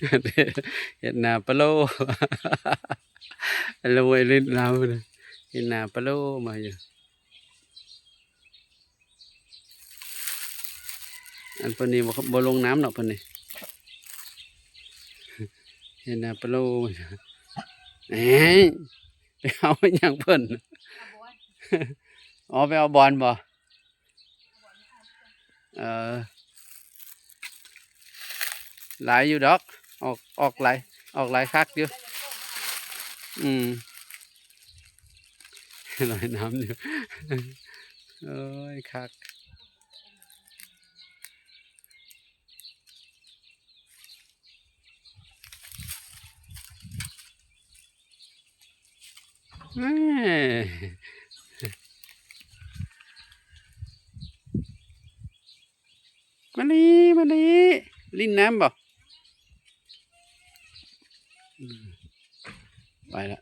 ເຮັດນາປະໂລ ລະເວີຍຫຼິ້ນລາວນະ ເຮັດນາປະໂລມາຢູ່. ອັນເພິ່ນນີ້ບໍ່ ບໍ່ລົງນ້ຳດອກເພິ່ນນີ້ ເຮັດນາປະໂລ. ເອີ ໄປເອົາຫຍັງເພິ່ນ? ອໍ ໄປເອົາບອນບໍ? ເອີ ຫຼາຍຢູ່ດອກ ອອກ ອອກຫຼາຍ ອອກຫຼາຍຄັກຢູ່. ອືມ ລອຍນ້ຳຢູ່. ໂອ້ຍ ຄັກ. ເອີ ມານີ້ ມານີ້ ຫຼິ້ນນ້ຳບໍ? ອືມ ໄປລະ.